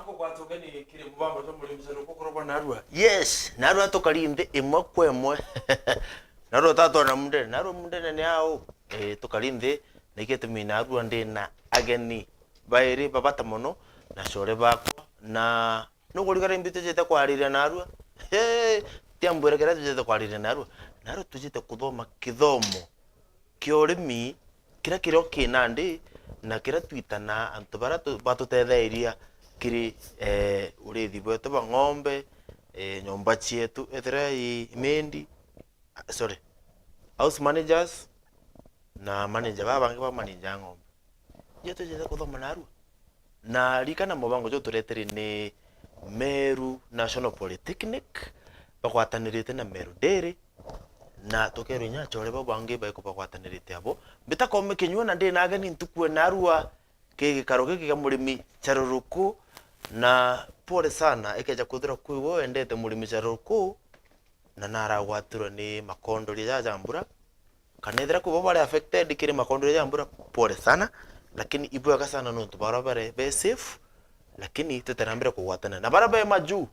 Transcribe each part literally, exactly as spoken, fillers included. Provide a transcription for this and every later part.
Kugwata ugeni kiri mubango jwa Murimi Ceruku kurugwa narua. Yes, narua tukari nthi imwe kwa imwe. Narua tatwona mundene, narua mundene ni au? Eh, tukari nthi, na ikio gitumi narua ndi na ageni bairi babata mono, na core bakwa, na nukurigara imbi tujite kwariria narua? Hey, tiambwire kiria tujite kwariria narua. Narua tujite kuthoma kithomo kia urimi, kiria kirio ki nandi, na kiria twitana antu baria tu-, batutethairia kiri, eh, urithi bwetu bwa ng'ombe, eh, nyomba cietu, ethira i mendi, ah, sorry, house managers, na manager baa bangi ba manager ng'ombe. Nio tujite kuthoma narua. Na ririkana mubango juu turetere ni Meru National Polytechnic, bagwatanirite na Meru Dairy, na tukerwa inya acore bau bangi baiko bagwatanirite abo. Mbita Koome Kinyua na ndi na ageni ntuku e narua ki gikaro giki gia Murimi Ceruku, na pole sana, ikeja kwithirwa kwi we wendete Murimi Ceruku, na naragwatirwe ni makondoria jaja mbura, kana ethira kwi bo bari affected kiri makondoria ja mbura, pole sana, lakini ibwega sana nontu bara bare be safe, lakini tutarambire kugwatana na bara be majuu,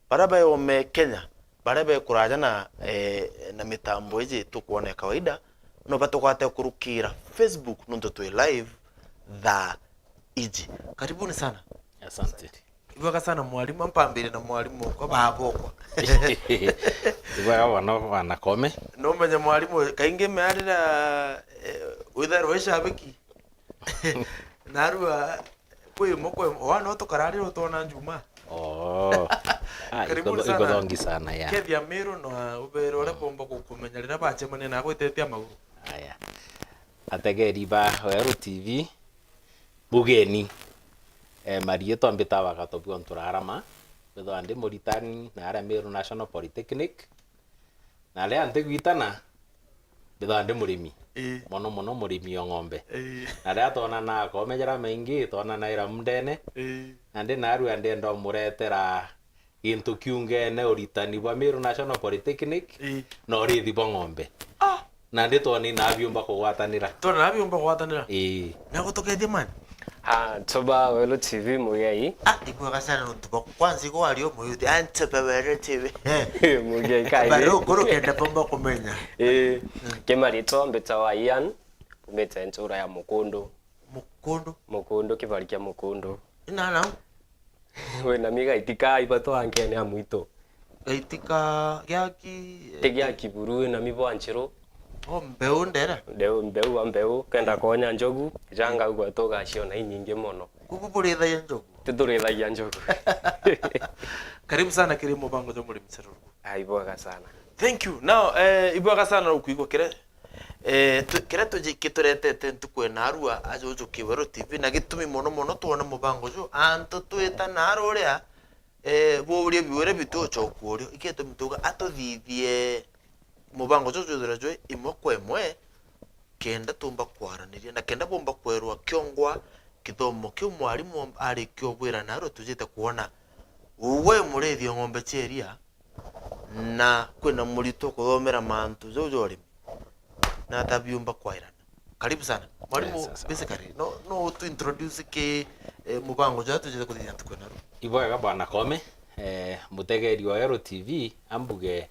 bara be ome Kenya, bara be kuraja na, eh, na mitambo iji tukwona ya kawaida, no batugwate kurukira Facebook nontu twi live thaa iji. Karibuni sana. Asante. Ibwega sana mwarimu, ampambire na mwarimu okwa, baba okwa. Ibwega bwana, bwana Koome. Numenye mwarimu, kaingi miarira, eh, withairwa ishabiki. Narua, kwi imwe, kwi imwe, wana utukararira utwona Njuma. Oh. Ah, karibu sana. Ikothongi sana, yeah. Kethia Miru na ubere uria bomba gukumenya riria bacemania na gwitetia maguru. Aya. Ategeri ba Weru T V, bugeni. Eh, mariitwa mbitawa Gatobua Nturarama, mbithagwa ndi muritani na aria Meru National Polytechnic, na aria ntigwitana, mbithagwa ndi murimi. Ii. Mono mono murimi o ng'ombe. Ii. Na riria twonanaa Koome jaria maingi, twonanaira mundene, ii, na ndi narua ndienda umuretera gintu kiungene uritani bwa Meru National Polytechnic, ii, na urithi bwa ng'ombe. Ah! Na ndi twoni na biumba kugwatanira. Twona na biumba kugwatanira? Ii. Na gutukethia man? Ah, Toba Weru T V mugei. Ah, ibwega sana nontu bwa kwanza igwa ari umuyuthi, ah, Toba Weru T V. Eh. Mugei kai. Baro kuru kenda bomba kumenya. Ii. Mm. Kimaritwa mbitawa Ian, umite ntura ya Mukundu. Mukundu? Mukundu, kibari kia Mukundu. Ina nau? Wina mi Gaitika ibatwangene a mwitu. Gaitika giaki? Ti gia Kiburu, wina mi bwa Nchiru. O mbeu ndere? Ndeu, mbeu wa mbeu, kenda konya njogu, janga ugwe tugaciona inyingi mono. Kubu burithagia njogu? Titurithagia njogu. Karibu sana kiri mubango jwa Murimi Ceruku. Ah, ibwega sana. Thank you. Now, eh, ibwega sana ukwigua kire Eh, tu-, kiria tuji-, kituretete ntuku ena arua ajuju ki Weru T V, na gitumi mono mono twona mubango ju, antu twita na aruria, eh, buuria biuria bitu ucoku urio, igitumi tuga atuthithie mubango ju jwithirwe jwi imwe kwa imwe, kenda tumba kwaraniria, na kenda bumba kwerwa kiongwa kithomo kiu mwarimu arikia ubwira na aru tujite kwona. Ugwe murithi o ng'ombe cia iria, na kwina muritwa kuthomera mantu jau ja urimi, na ata biumba kwairana. Karibu sana. Mwarimu, yes, sir, basically, no, no tu introduce ki, eh, mubango jwa tujite kuthithia ntuku ena ru? Ibwega bwana Koome, eh, mutegeri wa Weru T V, ambuge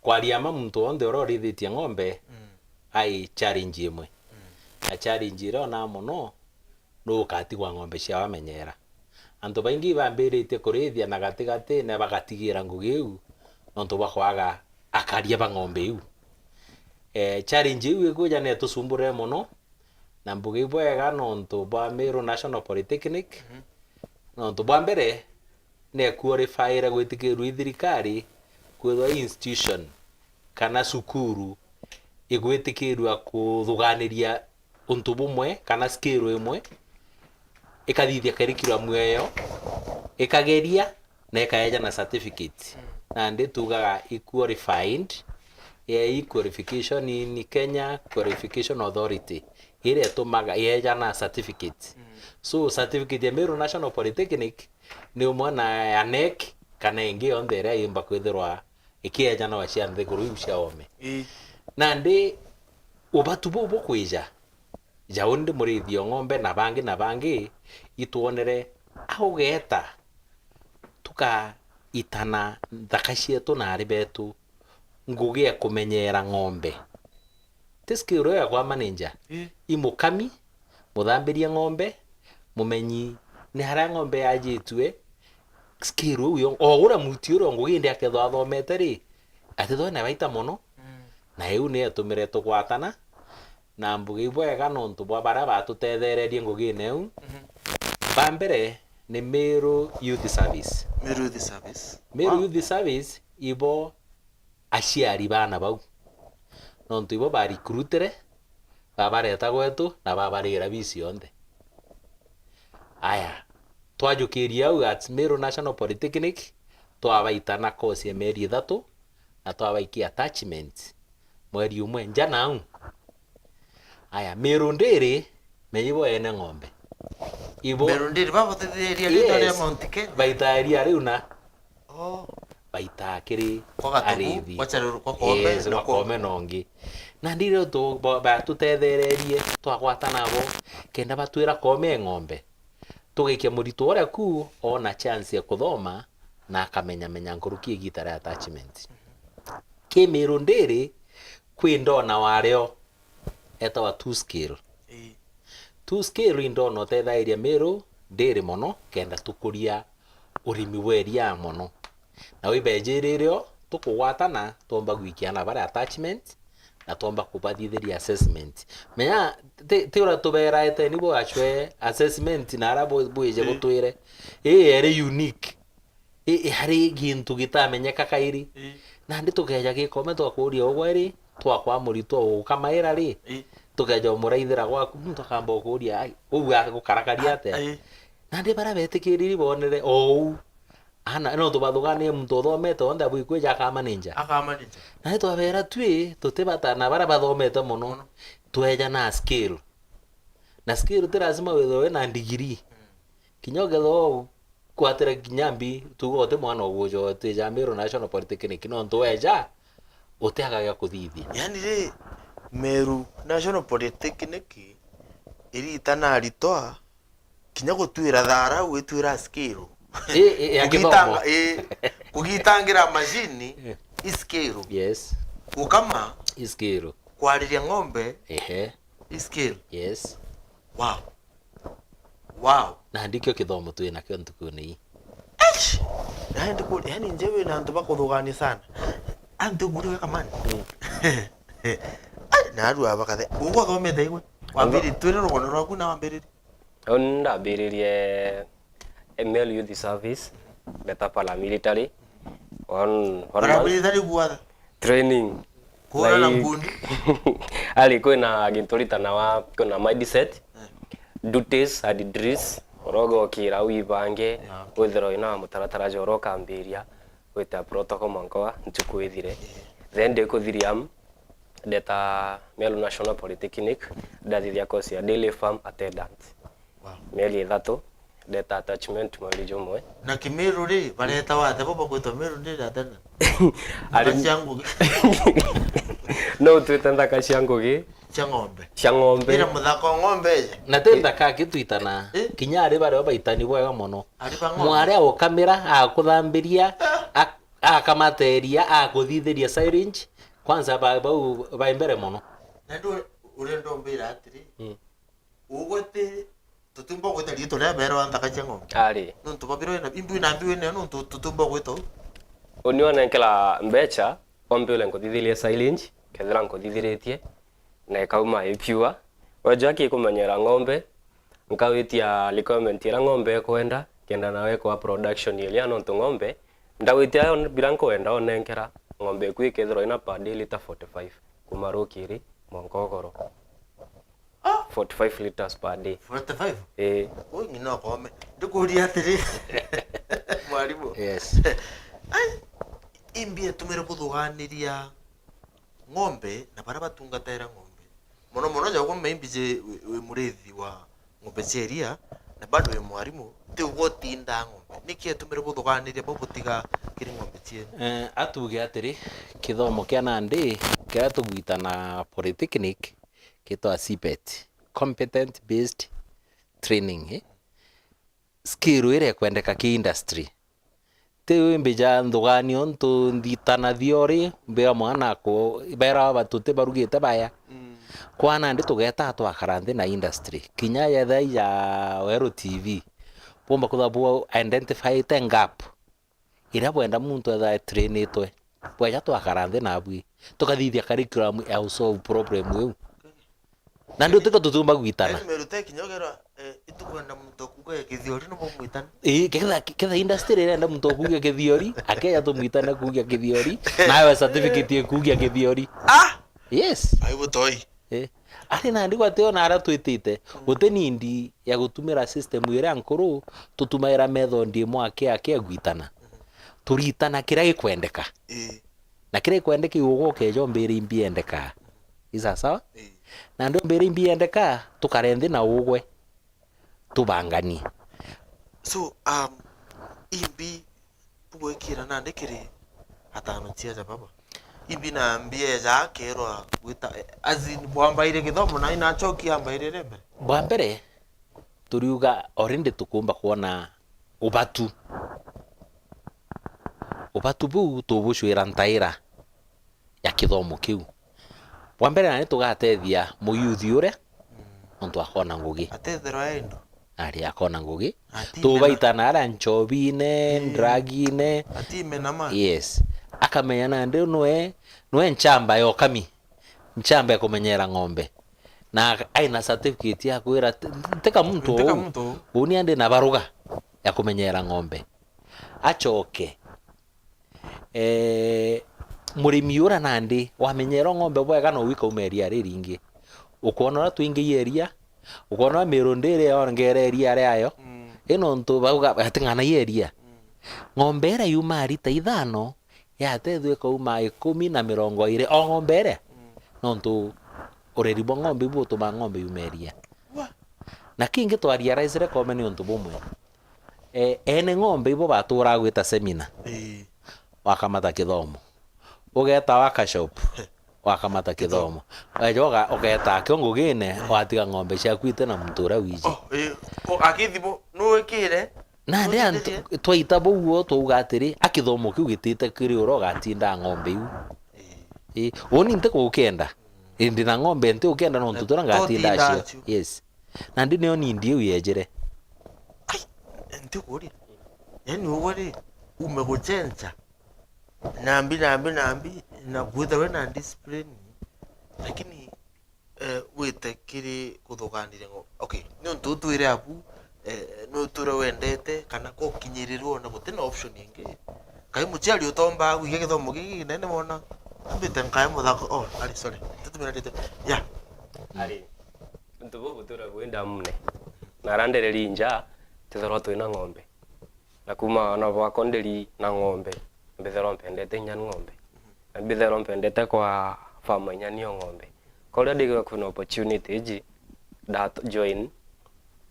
kwaria ma muntu wonthe uria urithitie ng'ombe, mm, ai challenge imwe. Mm. Na challenge iria onaa mono, nuu ukatigwa ng'ombe ciao amenyera. Antu baingi ibambiritie kurithia na gatigatine bagatigira ngugi iu nontu bwa kwaga akaria ba ng'ombe iu. Eh, challenge iu ikwija netucumburire mono, na mbuga ibwega nontu bwa Meru National Polytechnic, mhm, nontu bwa mbere, nequalifiere gwitikirua i thirikari kwithwa i institution kana cukuru igwitikirua kuthuganiria untu bumwe kana skill imwe, ikathithia curriculum eyo, ikageria na ikaeja na certificate. Mm. Nandi tugaga i qualified, eh, i qualification in Kenya Qualification Authority, iria itumaga yeja na certificate. Mm. So, certificate ya Meru National Polytechnic ni umwe na ya NEC kana ingi yonthe iria yumba kwithirwa ikiejanwa cia nthiguru iu cia oome. Ii. Nandi ubatu buu bukwija, jau ndi murithi o ng'ombe na bangi na bangi, itwonere Augeta, tukaitana nthaka cietu na ari betu ngugi ya kumenyera ng'ombe. Ti skill iyo ya kwa manager. Ii. I mukami, muthambirie ng'ombe, mumenyi ni haria ng'ombe yajitue, skill iu yo, o uria muti uria ngugi indi akethwa athomete ri, atithwe na baita mono. Mm. Na iu ni yatumire tugwatana na mbuge ibwega nontu bwa baria batutethererie ngugine iu. Mhm. Ba mbere ni Meru Youth Service. Meru Youth Service. Meru Wow. Youth Service ibo aciari baana bau. Nontu ibo ba recruitire, babareta gwetu na babarira fees yonthe. Aya, twajukiria au at Meru National Polytechnic, twabaita na course ya mieri ithatu, na twabaikia attachment mweri umwe nja nau. Aya, Meru Dairy, menye ibo ene ng'ombe. Ibo Meru Dairy, babuthithiria ritwa ria Yes. Mount Kenya? Baita iria riu na Oh. Baita kiri Kwa Gatuku, arithi. Kwa Charuru, kwa Koome, Yes, na kwa Koome. Koome na ungi. Na ndire tu, ba, batutethererie, twagwata nabo, kenda batwira Koome ng'ombe. Tugaikia murito uria ku, ona chance ya kuthoma, na akamenya menya nkuruki igita ria attachment. Ki Meru Dairy, kwi ndona wario, etawa Two Scale. Ii. Two Scale i ndona utethairia Meru Dairy mono, kenda tukuria urimi bwa iria mono. Na wibenjiririo, tukugwatana, twomba gwikiana baria attachment, na twomba kubathithiria assessment. Menya, ti, ti uria tubera eteni bwacwe assessment na aria bu-, bwije Ii. butwire. Ii eri unique. I, i, hari gintu gitamenyeka kairi. Ii. Nandi tukeja gikome twakuria ugwe ri, twakwa murito ugukamaira ri, Ii. tukeja umuraithira gwaku, muntu akamba ukuria, "Ai, uu agukarakaria atia?" Ai. Nandi baria betikiriri bonere o uu. Ana, nontu bathuganie muntu uthomete onthe abwikwija akamaninja. Akamaninja. Nandi twabera twi, tutibata na baria bathomete mono, Mono. tweja na skill. Na skill ti lazima withirwe wina degree. Mm. Kinya ukethirwa kwatira kinya mbi, tuuga uti mwana ugujo twija Meru National Polytechnic, nontu weja, utiaga gia kuthithia. Yaani ri, Meru National Polytechnic, irita na aritwa, kinya gutwira thaara, gwitwira skill. Ii, ii, ya Kugitanga-, kithomo. Ii, kugitangira macini, Ii. i skill. Yes. Gukama, I skill. Kwariria ng'ombe, Ehe. i skill. Yes. Wow. Wow. Na ndikio kithomo twinakio ntukuni ii. Eish! Yaani ndiku-, yaani nje wina antu bakuthugania sana. Antu nguri weka man. Mm. Ai, narua bakathe. Ugwa thomete igwe. Wambiri, twire rugono rwaku na wambiririe. Au ndambiririe Meru Youth Service, ndeta paramilitary. One, one month. Paramilitary bwatha? Training. Kuona na Like, nkundi. Ari kwina gintu ritanawa, kwina mindset, Eh. duties and drills, uria ugokira wibange, Yeah, okay. withirwe wina mutaratara jwa uria ukambiria, gwita protocol mwanka wa ntuku ithire. Yeah. Then ndikuthiria am, ndeta Meru National Polytechnic, ndathithia course ya dairy farm attendant. Wow. Mieri ithatu, ndeta attachment mweri jumwe. Na Kimiru ri, baretawa atia bo bagwitwa Meru Dairy attendant? Ari- Nthaka cia ngugi. No utwite nthaka cia ngugi. Cia ng'ombe. Cia ng'ombe. Ira muthaka wa ng'ombe ije. Na ti nthaka akitwitana. Eh? Kinya ari baria baitani bwega mono. Ari ba ng'ombe. Mwari agukamira, agakuthambiria, Eh? a-, akamata iria, agakuthithiria silage. Kwanza ba-, bau bai mbere mono. Na ndu uria ndombira atiri, Mm. Ugwe ti, tutiumba gwita riitwa ria beerwa nthaka cia ng'ombe. Ari. Nontu babirwe na, imbi na mbi wina, nontu tutiumba gwita uu. Uni onenkera mbecha, ombe ule nkuthithirie silage, kethira nkuthithiritie, na ikauma i pure. Wejwa ki kumenyera ng'ombe, nkawitia requirement iria ng'ombe ikwenda, kenda nawe kwa production iria, nontu ng'ombe, ndawitia yo bila nkwenda, onenkera ng'ombe iku ikethirwa ina per day liter forty-five, kuma rukiri, mwanka ugoro. Ah! Forty-five liters per day. Forty-five? Ii. Ui, ng'ina ukome. Ndikuria atiri. Mwarimu. Yes. Ai, imbi etumire buthuganiria ng'ombe na baria batungataira ng'ombe. Mono mono jagwa maybe je wi, wi murithi wa ng'ombe cia iria, na bado wi mwarimu, ti ugwe utindaa ng'ombe. Niki etumire buthuganiria bau butiga kiri ng'ombe cienu? Eh, atuge atiri, kithomo kia nandi, kiria tugwita na polytechnic, gitwa CBET, Competent Based Training, eh? skill iria ikwendeka ki industry. Ti wimbi ja nthugani untu nditana thiori, mbira mwana aku, bera aba tuti barugite baya. Mm. Kwa nandi tugeta twakara nthi na industry. Kinya yetha ija Weru T V, bumba kwithirwa bu identifyite gap iria bwenda muntu etha trainitwe. Bweja twakara nthi nabui, tukathithia curriculum ya solve problem iu. Nandi utika tutiumba gwitana. Yaani Meru Tech nyogerwa, eh, itukwenda muntu akuga ya kithiori no bumwitana. Ii, ketha, ketha industry irenda muntu akuga kithiori, akeja tumwitane kuga kithiori, nawe certificate ikuga kithiori. Ah! Yes. Ai butoi. Eh. Ari nandi gwati ona aria twitite, guti nindi ya gutumira system iria nkuru, tutumagira method imwe ake ake gwitana. Turitana kiria gikwendeka. Ii. Na kiria gikwendeka iu ugwe ukeja umbire imbi yendekaa. I sawa sawa? Ii. Nandi umbire imbi yendekaa, tukare nthi na ugwe. Tubanganie. So, um, imbi bugwikira nandi kiri atano cia ja baba. Imbi na mbi eja akerwa gwita, as in, bwambaire githomo na inachoki ambaire ri mbere. Bwa mbere, turiuga already tukumba kwona ubatu. Ubatu buu tubucwira ntaira ya kithomo kiu. Bwa mbere, nani tugatethia muyuthi uria, nontu akona ngugi. Atethirwa endo. Ari akona ngugi. Atimena. Tubaitana aria nchobine, mm, drugine. Atimena ma. Yes. Akamenya nandi nwe, nwe nchamba ya ukami. Nchamba ya kumenyera ng'ombe. Na aina certificate ya kwira, ti, ti ka muntu. Ti ka uu. Muntu. Uni andi na baruga ya kumenyera ng'ombe. Acoke. Eh, murimi uria nandi wamenyerwa ng'ombe bwega, no wika uma iria riringi. Ukwona uria twingiie iria, ukwona uria mirundi iria yongere iria riayo. Mm. I nontu bauga ating'anagia iria. Mm. Ng'ombe iria yumaa rita ithano, yatethua ikauma ikumi na mirongo iri o ng'ombe iria. Mm. Nontu ureri bwa ng'ombe ibu butumaa ng'ombe yume iria. Wa. Na kingi twarealize kome ni untu bumwe. Eh, ene ng'ombe ibo baturaga gwita seminar. Ii. Wakamata kithomo. Ugeta workshop, wakamata kithomo. Kithomo. Weja uga-, ugeta akio ngugine, ii, watiga ng'ombe ciaku iti na muntu uria wiji. Oh, ii. O, akithimo, nuwikire? Nandi antu twaita bouo twauga atiri, a kithomo kiu gitite kiri uria ugatinda ng'ombe iu. Ii. Ii, uni nti gukenda. Indi na ng'ombe nti gukenda nontu turia ngatinda acio. Yes. Nandi nio nindi iu yejire. Ai, ntikuria. Yaani ugwe ri, ume gucenca. Nambi, nambi, nambi, na kwithirwa na discipline. Lakini, eh, wite kiri kuthuganire ngo-, okay, ni untu utwire abu, eh, ni uture wendete, kana kukinyirirwe ona guti na option ingi. Kai muciari utomba gwikia githomo giki kinene wona, ambite nkae muthako, oh, ari, sorry. Ntitumira ndite. Ya. Ari. Untu buu butura bwi ndamune. Na aria ndereri nja, twithirwa twina ng'ombe. Na kuuma wana bwakwa nderi na ng'ombe, mbithirwa mpendete inya ni ng'ombe. Na mbithirwa mpendete kwa farm inya niyo ng'ombe. Koria ndigirwa kwina opportunity iji, nda join,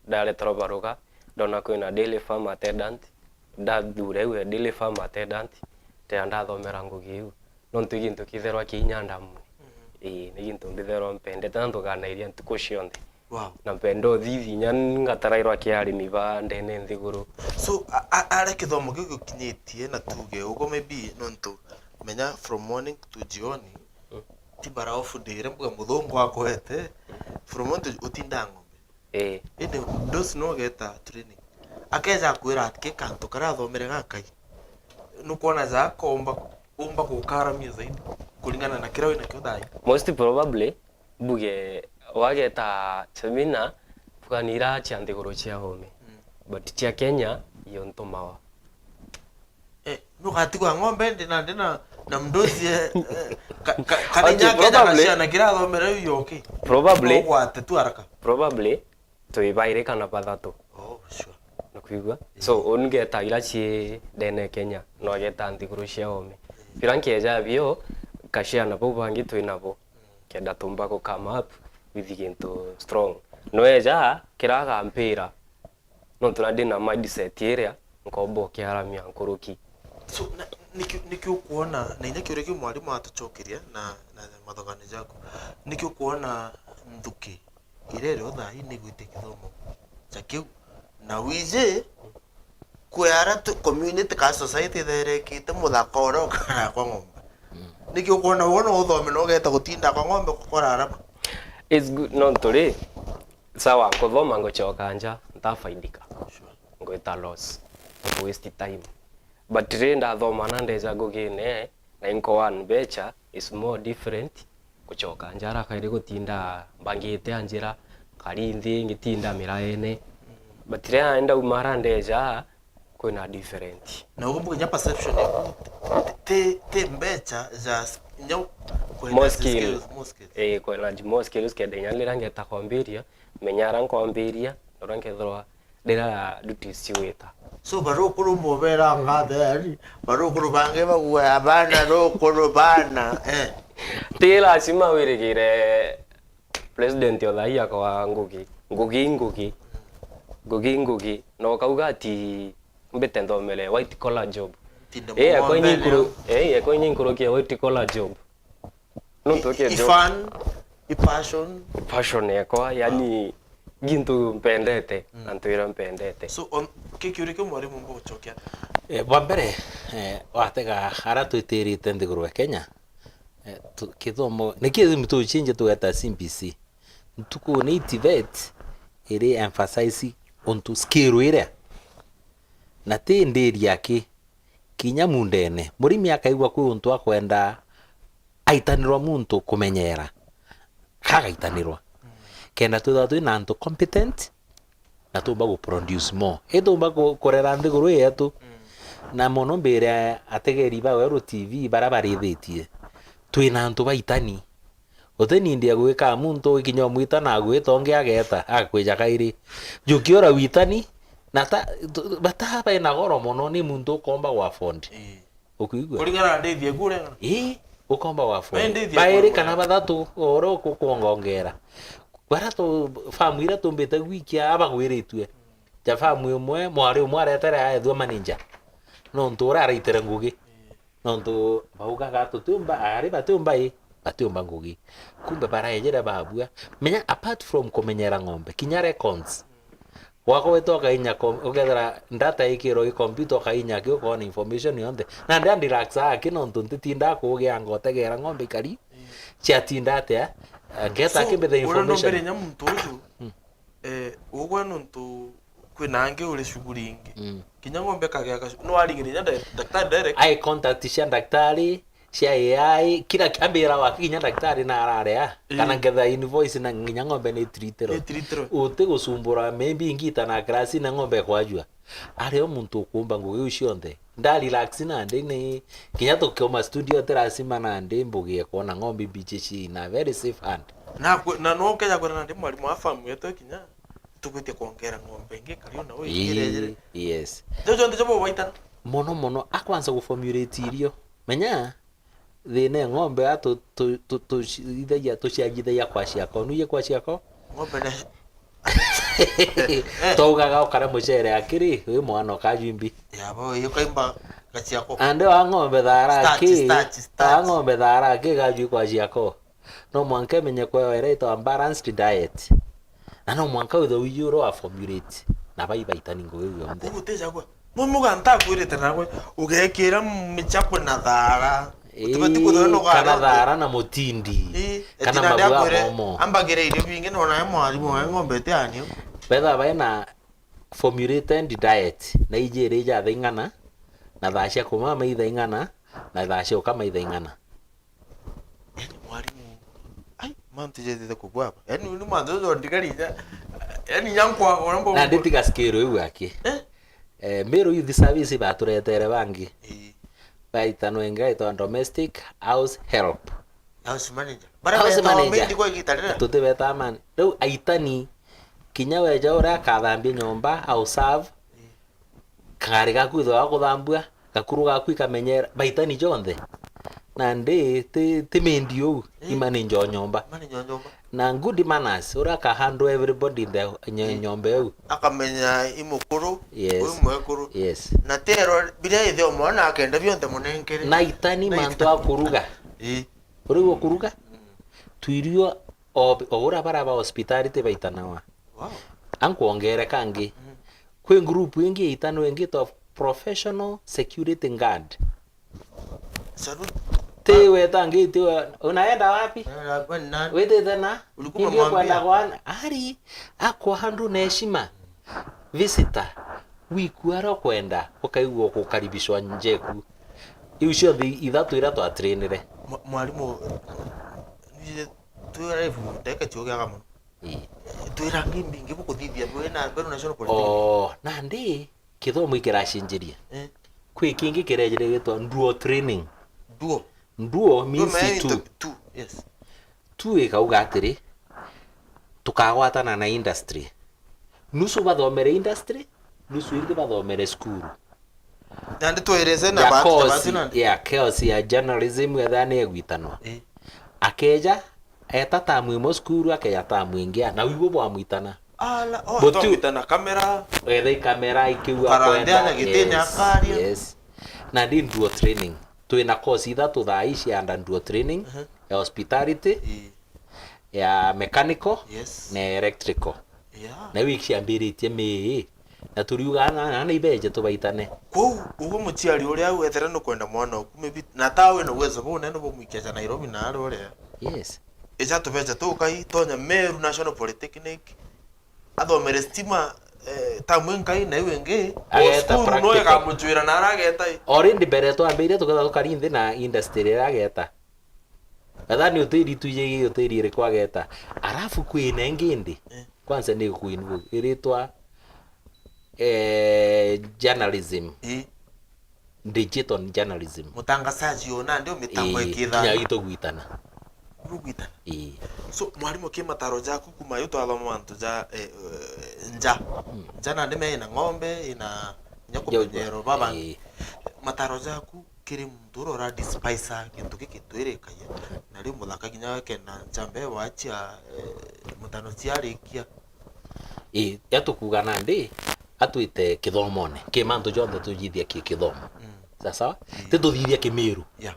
ndareterwa baruga, ndona kwina dairy farm attendant, ndathuura iu ya dairy farm attendant, ndia ndathomera ngugi iu. Nontu i gintu kithirwa ki inya ndamune. Mhm. Ii, ni gintu mbithirwa mpendete na ntuganairia ntuku cionthe. Wow. Na mpenda uthithi inya ngatarairwa ki arimi ba ndene nthiguru. So, a-, a-, aria kithomo kiu gikinyitie na tuge uguo maybe nontu menya from morning to jioni, mm, ti bara off day iria mbuga muthungu akwete, from morning to utindaa ng'ombe. Ii. Indi mdosi no ugeta training. Akeja akwira ati ki kantu karia athomere gakai. Nukwona ja komba, umba gukaramia zaidi kuringana na kiria wina kio thaai. Most probably, mbuge wageta seminar, mbuga ni ira cia nthiguru cia ome. Mm. But cia Kenya, iyo ntumawa. Eh, nugatigwa ng'ombe ndi na, ndi na, na mdosi, eh, eh, ka, ka, kana okay, inya Kenya probably, gaciana kirathomera iu yoki. Probably. Ugwate tu haraka. Probably, twi bairi kana bathatu. Oh, sure. Nukwigua? So, uni ngeta ira ci ndene Kenya, no ageta nthiguru cia ome. Bira nkeja bio, kaciana bau bangi twi nabo. Kenda tumba ku come up with gintu strong. Nweja, kira agampira, nontu na ndi na mindset iria, nkomba ukiaramia nkuruki. So, na, niki, niki ukwona, na inya kiuria kiu mwarimu atucokeria na, na mathogani jaku, niki ukwona nthuki iria iri o thaai ni gwite kithomo ja kiu, Na wiji, kwi ara tu, community kana society itherekite muthaka uria ukara kwa ng'ombe. Niki ukwona uguo no uthome na ugeta gutinda kwa ng'ombe gukora arama? It's good, no turi, sawa, nkuthoma ngucoka nja, ntafaidika. Ngwita loss, waste time. But ri ndathoma na ndeja ngugine, na inko one mbecha is more different gucoka nja ara kairi gutinda mbangite a njira, kari nthi ngitinda miraene. But ri ndauma ara ndeja, kwina different. Na uguo mbuge nya perception yaku, ti, ti, ti mbecha, just nya kwenda more skills, skills. More skills. Eh, kwina more skills, kenda inya riria ngeta kwambiria, menya ara nkwambiria, na uria nkethirwa ndira duties ciwita. So, barukuru mubera ngathe, yani, barukuru bangi bagua abana, rukuru bana, eh. Ti lazima wirigire president o thai akwa Ngugi. Ngugi, Ngugi. Ngugi, Ngugi. Na ukauga ati mbite nthomere white collar job. Tinde eh, akwa mugombe inyi nkuru, eh, akwa inyi nkurukia white collar job. Nontu i, i job. Fan, i passion. Passion yakwa, yani, gintu mpendete, mm, na ntu iria mpendete. So, on, ki kiuria kiu mwarimu mbugucokia? Eh, bwa mbere, eh, watega ara twitirite nthiguru ya Kenya, eh, tu, kithomo, niki gitumi tucinje tugeta C B C? Ntuku ni TVET iri emphasize untu skill iria. Na ti ndiria ki, kinya mundene, murimi akaigua kwi untu akwenda aitanirwa muntu kumenyera, kagaitanirwa. Kenda twithirwa twina antu competent, na tumba gu produce more. Ituumba ku-, kurera nthiguru yetu. Na mono mbire ategeri ba Weru T V bara barithitie. Twina antu baitani. Uti nindi ya gwika muntu, ikinya umwita na agwita, ungi ageta, akwija kairi. Jukiura witani, na ta, tu, bata baina goro mono, ni muntu ukomba gwa afford. Ii. Ukuigua? Kuringana na ndithie kure. Ii, ukomba gwa afford. Bai ndithie bairi kure kana bathatu, oro ku-, kuongongera. Bara tu, famu iria tumbite gwikia, abagwiritue. Ja famu imwe, mwari umwe aretere aethua manager. Nontu uria araitere ngugi. Nontu baugaga tutiumba, ari batiumba i, batiumba ngugi. Kumbe baraejere babua. Menya, apart from kumenyera ng'ombe, kinya records. Gwakwa gwita ukainya com-, ukethira data ikirwo i computer ukainya ki ukoona information yonthe. Na ndia relax aki nontu ntitinda kugia ngotegera ng'ombe ikari. Ciatinda atia? Ngeta so, aki mbethe uria information. Ndombere nya muntu uju, mm, eh, ugwe nontu kwina angi uri shughuli ingi. Mm. Kinya ng'ombe kagea ka, no aringire nya di-, daktari direct. Ai contact cia daktari, cia A I, kila ki-, ambira wa kinya daktari na arare a. Ii. Kana ngetha invoice na nginya ng'ombe ni treaterwe. Ni treaterwe. Uti gusumbura, maybe ingita na class na ng'ombe kwajua. Ari o muntu ukumba ngugi iu cionthe. Nda relax nandi ni kinya tukiuma studio ti lazima nandi mbugie kwona ng'ombe mbichi ci in a very safe hand. Na kwe-, na no keja kwira nandi mwarimu wa farm yetu kinya tugwitie kwongera ng'ombe ingi kari ona we. Ii, ingirejere. Yes. Jojo ndio jobo waitana. Mono mono akwanza guformulate irio. Menya, thina e ng'ombe a tu, tu, tu, tuciithagia, tuciajithagia kwa ciako. Nuiye kwa ciako? Ng'ombe ne. Twaugaga ukare mucere akiri, wi mwana ukajwimbi. Ya bo, iyo kaimba gaciako. Ande wa ng'ombe thara starch, aki, starch, starch. Wa ng'ombe thara aki gajwi kwa ciako. No mwanka imenye kweo ira itwa balanced diet. Na no mwanka withwe wiji uria wa formulate. Na bai baitani ngugi iu yonthe. Uguteja gwe. Mumuga ntakwirite nawe, ugekira michakwe na thara. Ii, utibati kuthwe no kana thara na mutindi. Ii, kana eti nandi mabua akwire, momo. Ambagire irio bingi no nae mwarimu wa ng'ombe iti anio. Betha bae na formulated diet, na iji iri ja thaa ing'ana, na thaa cia kumama ithaa ing'ana, na thaa cia ukama ithaa ing'ana. Yaani mwarimu, ai, mantu jetete kugwa apa. Yaani ni mantu jo ndigari nya, yaani nya nkwa, ona mbo. Na nditiga scale iu aki. Eh? Eh, Meru Youth Service baturetere bangi. Ii. Baitanwe ingi gaitwa domestic house help. House manager. Bara house manager. Tutibeta man. Riu aitani, kinya weja uria akathambia nyomba, au serve, ii, kagari gaku ithwa gakuthambua, gakuru gaku ikamenyera, baitani jonthe. Nandi ti, ti mendi uu, ii, i manager o nyomba. Manager o nyomba. Na good manners, uria aka handle everybody in the ny-, ii, nyomba iu. Akamenya i mukuru, yes, ui mwekuru. Yes. Na tero biria ithe o mwana akenda bionthe munenkere. Na itani na mantu ita- a kuruga. Ii. Uriu ukuruga? Mm. Twirio o, o uria bara ba hospitality baitanawa. Wow. Ankwongere kangi. Mm. Kwi group ingi itanwe ingitwa Professional Security Guard. Salut. Ti wetangiti we, unaenda wapi? Wewe ni nani? Witite na? Ulikuwa Ndio umemwambia? Kwenda kwa ari, akwa handru na heshima. Visitor, wiku ara kwenda, ukaigua gukaribishwa njeku. Iu cionthe ithatu ira twatrainire. Mwa- Mwalimu, nije twira ibu ndeka chuo gia kamwe. Ii. Twira ngi mbingi bukuthithia bwe na Meru National Polytechnic. Oh, nandi kithomo ikiracinjiria. Eh. Kwi kingi kirejire gitwa dual training. Duo. Dual means Duo means two. to- two. Yes. Tu ikauga atiri, tukagwatana na industry. Nusu bathomere industry, nusu ingi bathomere cukuru. Nandi twereze na Ya bahati na course, bahati nandi. Ya course ya journalism etha ni egwitanwa. Eh. Akeja, eta tamu imwe cukuru, akeja tamu ingi, na wibo bwamwitana. Ala, oh, But twamwitana kamera. Etha ikamera ikiua Ukarandea kwenda. na gitini Yes, akaria. Yes. Na ndi dual training. Twina course ithatu thaa ii cia under dual training, Mhm. ya hospitality, Eh. ya mechanical, Yes. na electrical. Yeah. Na iu ciambiritie mii. Na turiuga na, na, na ibeje tubaitane. Kwou, uguo muciari uria au ethera nukwenda mwana oku, maybe, na ta wina uwezo buu nene bumwikia ja Nairobi na ari uria. Yes. Ica tubeca tukai, tonya Meru National Polytechnic, athomere stima, eh, tamu inkai na iu ingi, Ageta cukuru no practical. Ikamucwira na ara ageta i. Already mbere twambirie tuketha tukari nthi na industry iria ageta. Ethani utiri tuijigi utiri iriku ageta. Arafu kwina ingi ndi. Eh. Kwanza ni kuinvu iritwa eh, journalism. Ii. Digital journalism. Mutangasaji ona ndio mitambo Ii, ikitha. Kinya itugwitana. Rugwitana. Ii. So, mwalimu, ki mataro jaku kuma yu twathoma mantu ja, eh, eh, nja. Nja nandi me ina ng'ombe, ina kinya kumenyero baba. Ii. Mataro jaku kiri muntu uria ura despise gintu giki twirikagia. Na riu muthaka kinya wekenda ncambe wachia, eh, mutano ciarikia. Ii, ya tukuga nandi, atwite kithomone. Ki mantu jonthe tujithia ki kithomo. Mm. Sawa sawa? Ti tuthithia kimiru. Yeah.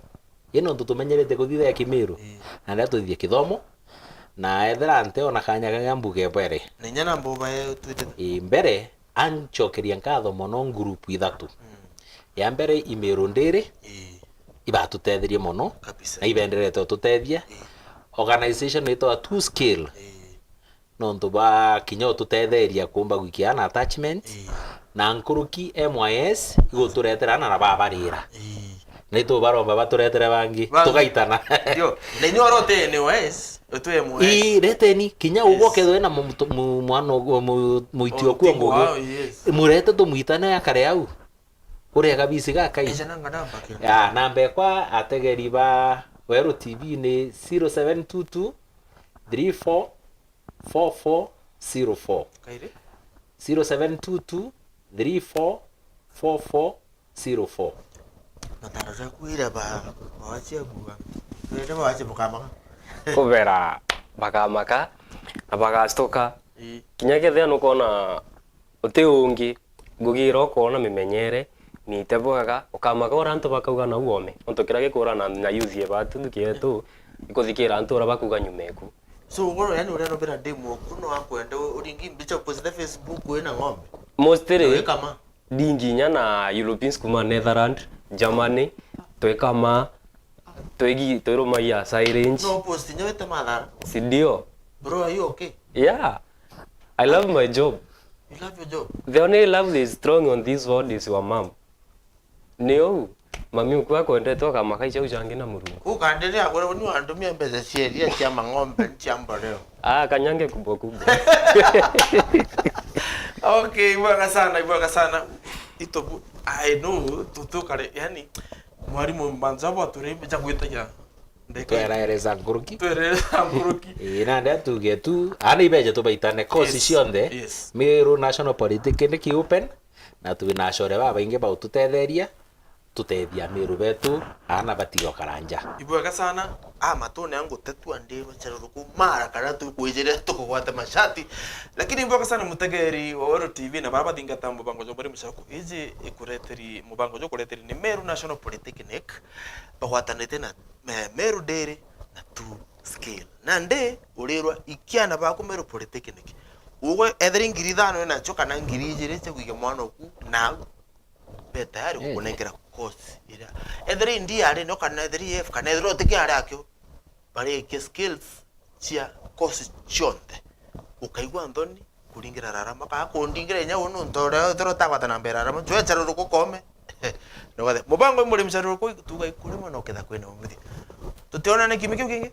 Ii nontu tumenyerete kuthithia kimiru. Ii. Na ndio tuthithia kithomo. Na ethira nte ona kanya kaga mbuge bwere. Na inya na mbuba ye twite. Ii, mbere, anchokeria nkatho mono group ithatu. Mm. Ya mbere, Imiru Ndiri, ii, ibatutetherie mono, kabisa, na ibenderete ututethia. Ii. Organization itwa Two Scale, ii, nontu ba kinya ututetheria kumba gwikia na attachment, ii, na nkuruki M Y S iguturetera na, na babarira. Ii. Na itubaromba baturetere bangi, tugaitana. Ndio. Na inyuĩ arotee ni M Y S, utwe M Y S. Ii, reteni, kinya, yes, ugwo kethwe na mu-, mu-, mwana ugwo mu-, muitio kuo ngugi. Wao, yes. Murete tumwitane akare au. Uria kabisi gakai. Eja nanga namba ke. Ya, namba ekwa ategeri ba Weru T V ni zero seven two two three four four four zero four. Kairi? Zero seven two two three four four four zero four. Mataro jaku ira ba, bawachia kuga. Twende bawachia bukamaka. Kubera bakamaka, na bagastoka. Ii. Kinya kethia nukona uti ungi, ngugi ira ukona mimenyere, mite bwega, ukamaka uria antu bakauga nau wome. Nontu kiria gikura na, na youth ye batu, nthuki yetu, ikuthikira antu uria bakuga nyuma eku. So, ugoro yani uria nobira ndi mwoku no akwende u-, uringi mbicha upostite Facebook wina ng'ombe? Mostly, wikama? Ndingi inya na Europeans kuma Netherlands, Germany, twikama, twigi-, twirumagia silage. No post inya wite mathara? Si ndio? Bro, are you okay? Yeah. I love my job. You love your job? The only love that is strong on this world is your mom. Ni uu, mami uku akwendete ukamaka ichau changi na Murungu. Ukandiria agure uni wandumia mbeca cia iria cia mang'ombe cia mboreo. Ah, kanyange kubwa kubwa. Okay, ibwega sana, ibwega sana. Itobu, I know, tutukare, yani, mwalimu mbanza bwa turi ja gwitagia. Ndeke. Twerereza nkuruki. Twerereza nkuruki. Ii, nandi atuge tu, ana ibeje tubaitane, course, yes, cionthe, yes, Meru National Polytechnic Open, na twina acore babaingi baututetheria, tutethia Meru betu, ana batiga ukara nja. Ibwega sana, a matune angu tetu andi bachereruku mara kana tukwijire tukugwate mashati. Lakini ibwega sana mutegeri wa Weru T V na bara bathingata mubango jwa Mwalimu Shaku. Iji ikureteri, mubango jwa kureteri ni Meru National Polytechnic, bagwatanite na, eh, Meru Dairy na Two Scale. Nandi urirwa ikiana baku Meru Polytechnic, Ugwe ethira i ngiri ithano inacio kana ngiri ijiri cia kwikia mwana oku, nau be tayari gukunenkera course iria. Ethira i D R no kana ethira i F kana ethira utiki ari akio, barikie skills cia course cionthe. Ukaigua nthoni kuringira rarama, kaa kundingira inya uu nuntu uria ethira utagwata na mbere rarama, jwecha ruruku kome. Nogothe. Mubango i murimi cha ruruku, tuga ikurima no ketha kwina umithio. Tutionane kiumia kiu kingi?